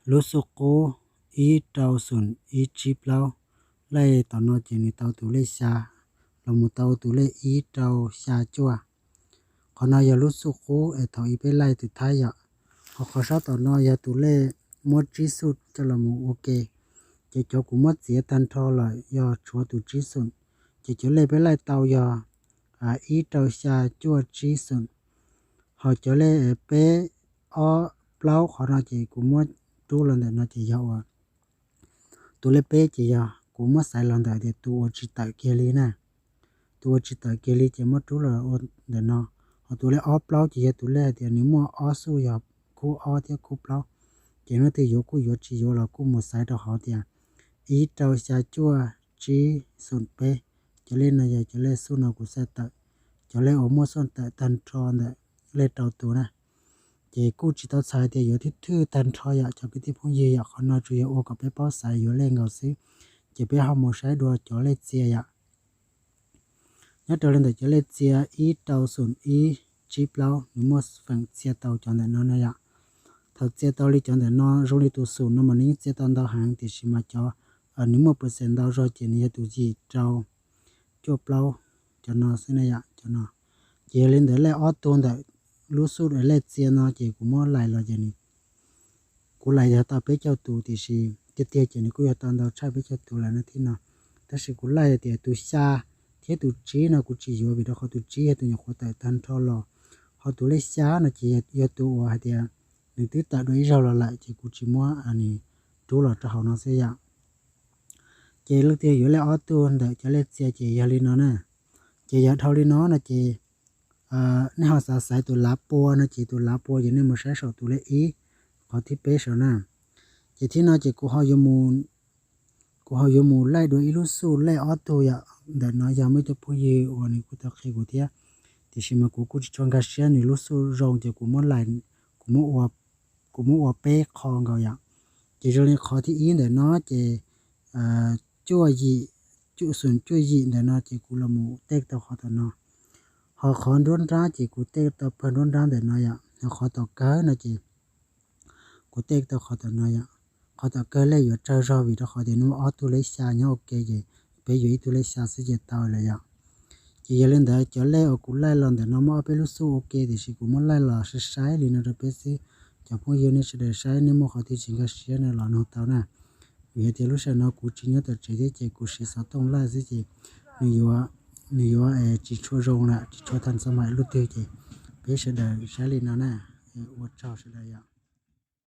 Lub xuj qub ib rau xoom ib tsib plaub, laij tom no ces nws tau tus lej xya los mus tau tus lej ib rau xya cuaj. Qhov no yog lub xuj qub es thaum ub peb laij tus Thaib yom. Ho qhov sab tom no yog tus lej muab tsib xuj coj los mus ua ke, ces cov kuv muab txiav tag nrho lawm yog tshuav tus tsib xoom, ces cov lej peb laij tau yog ib rau xya cuaj tsib xoom. Ho cov lej peb ob plaub qhov no ces kuv muab rub los ntawm no ces yog ua tus lej peb ces yog kuv muab xaiv los ntawm tias tus uas tsis tawm kiag li na. Tus uas tsis tawm kiag li ces muab rub los ua ntawm no. Ho tus lej ob plaub ces yog tus lej hais tias nws muaj ob xuj yog khub ob thiab khub plaub, ces leej twg yuav kuj yuav, tsis yuav los kuj mus xaiv rau hauv tias ib rau xya cuaj tsib xoom peb. Cov lej no yog cov lej xuj no kuv xaiv tawm, cov lej uas muaj xuj tawm tag nrho ntawm lej rau tus na. Ces kuj tsis tau txhais tias yuav thwj thwj tag nrho yom cov kwv tij phooj ywg yom, qhov no tsuas yog ua kom peb paub xaiv yuav lej nkaus xwb. Ces peb ho mus saib dua cov lej txia yom. Nyob rau li ntawm cov lej txia ib rau xoom ib tsib plaub nws muaj feem txia tau cov ntawm no na yom. Thaum txia tau li cov ntawm no zoo li tus xoom no mas nws yeej txia tau ntau heev, tiam sis mas cov nws muaj percent ntau zog ces nws yog tus yim rau cuaj plaub, cov no xwb na yom, cov no. Ces yog li ntawd lej ob tug ntawm lub xuj lej txia no ces kuv muab laij los ces nws, kuv laij yog tau peb caug tus, tiam sis tiag tiag ces nws kuj yog tau ntau tshaj peb caug tus lawm no thiab no. Tab sis kuv laij tias tus xya thiab tus tsib no kuv tsis yuav vim rau qhov tus tsib yog tus nyuam qhuav tawm tag nrho los, ho tus lej xya no ces yog tus uas hais tias nws twb tawm dua ib zaug los lawm ces kuv tsis muab nws rub los rau hauv no xwb yom. Ces leej twg yuav lej ob tug ntawm cov lej txia ces yog li no na. Ces yog dhau li no no ces nej ho xav xaiv tus lav pua no ces tus lav pua ces nej mus saib saum tus lej ib, qhov thib peb saum na. Ces thib no ces kuv ho yuav mus laij dua ib lub xuj lej ob tug yom. Ntawm no yog muaj ib tug phooj ywg uas nws kuj tau qhia kuv thiab, tiam sis mas kuv kuj tsis tshua nkag siab nws lub xuj zoo ces kuv muab laij, kuv muab ua peb qho nkaus yom. Ces zoo li qhov thib ib ntawm no ces cuaj yim, xoom cuaj yim ntawm no ces kuv los mus tej tau qhov tom no. Ho qhov nruab nrab ces kuv tej tau pawg nruab nrab ntawm no yom. Ho qhov tom kawg no ces kuv tej tau qhov tom no yom. Qhov tom kawg lej yuav tsawg zog vim rau qhov tias nws muaj ob tug lej xya nyob ua ke ces peb yuav ib tug lej xya xwb ces tau lawm yom. Ces yog li ntawd cov lej uas kuv laij los ntawm no muaj ob peb lub xuj ua ke tiam sis kuv muab laij los saib saib li no rau peb xwb. Cov phooj ywg nej sawv daws saib nej muaj qhov twg tsis nkag siab no los nug tau na. Vim hais tias lub sij hawm no kuv tsis nyob tom tsev thiab ces kuv siv xov tooj laij xwb ces nws yuav, nws yuav tsis tshua zoo lawm, tsis tshua tag ntxov mam lub twg ces peb sawv daws saib li no na. Ua tsaug sawv daws yom.